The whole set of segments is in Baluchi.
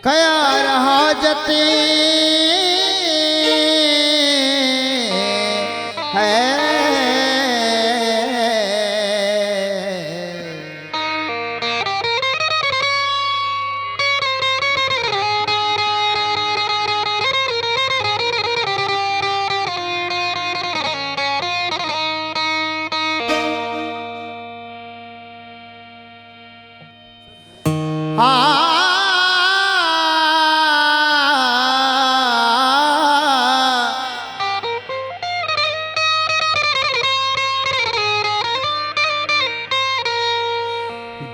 کیا رہا جتے ہیں۔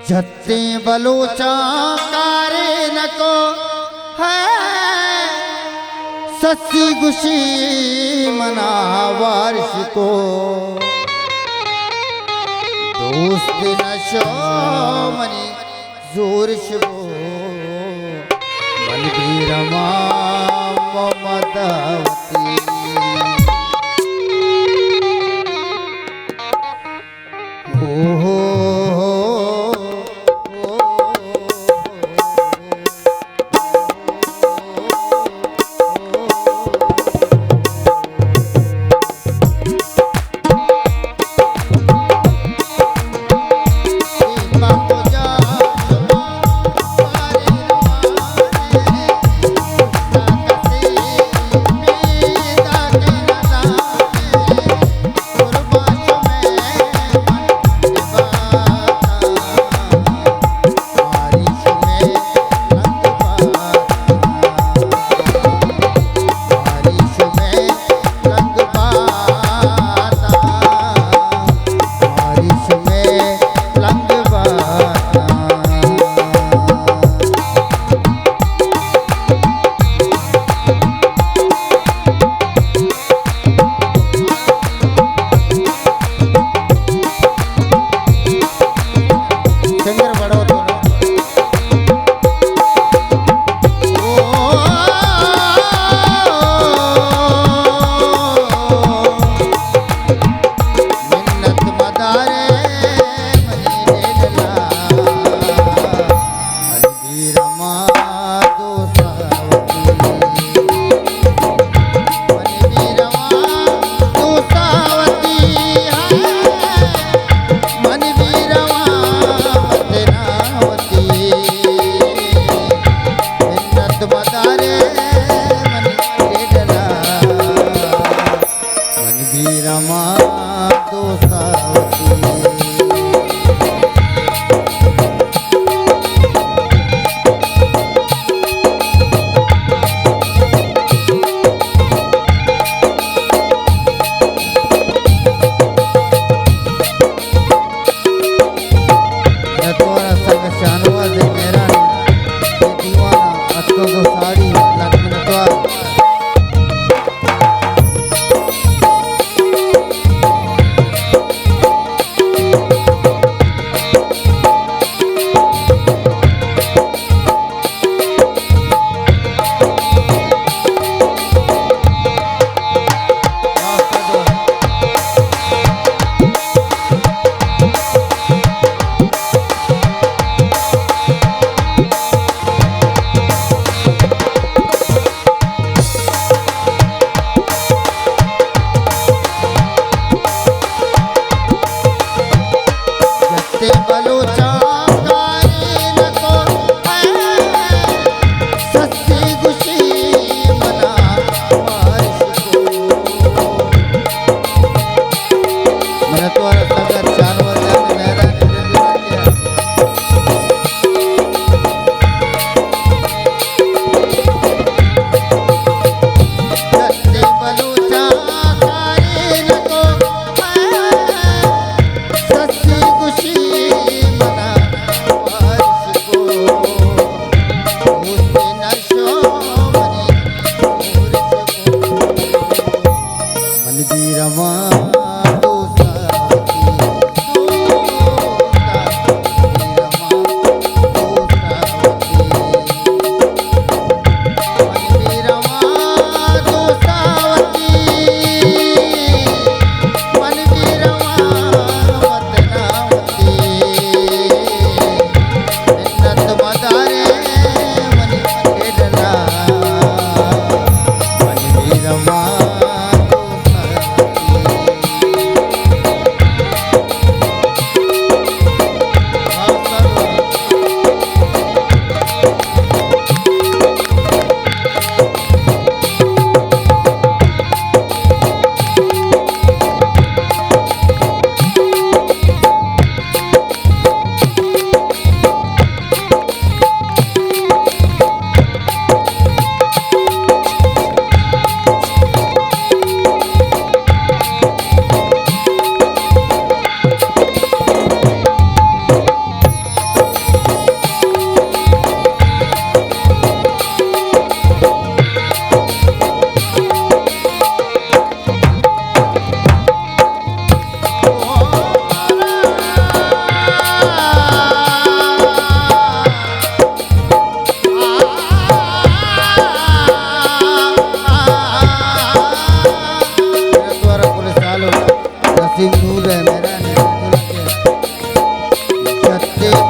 جتیں بلوچاں کارے نکو ہے، سسی گشی منا وارش کو۔ دوست نشو منی زورش بو، من بیرما ممد وتی۔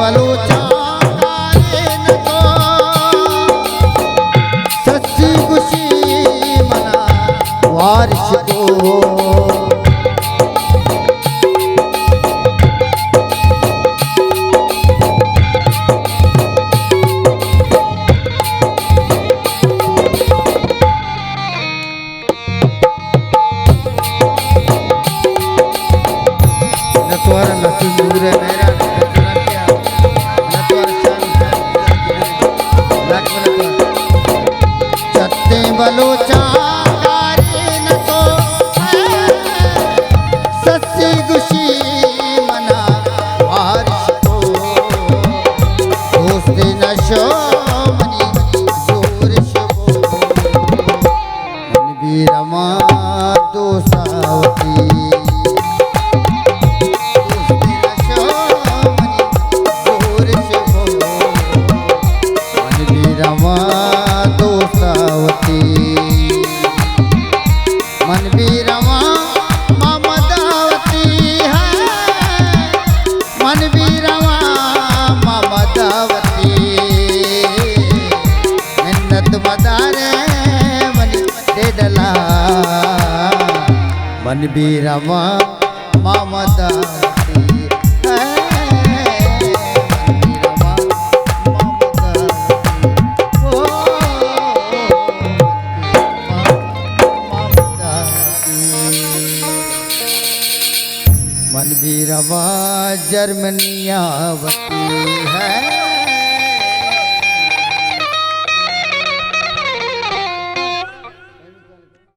بلوچاں کارے نہ کو، سسی گوشی منا وارش کو۔ نتوار نسیم نور مہران، نتوار شان، لاکھ نتوار۔ چتیں بلوچاں کارے نہ کو، سسی گوشی منا وارش کو۔ دوست نشو منی زور شبو۔ من بی رواں دوستا وتی، دوستی نشو منی زور شبو۔ من بی رواں دوستا وتی، من بی رواں ماما دعوتی ہے، من بی رواں ماما دعوتی، منت مدارے منی ڈیڈلا، من بی رواں ماما دعوتی ہے، من بی رواں ماما دعوتی، او، ماما دعوتی۔ من بی رواں جرمنیا وتی ہے۔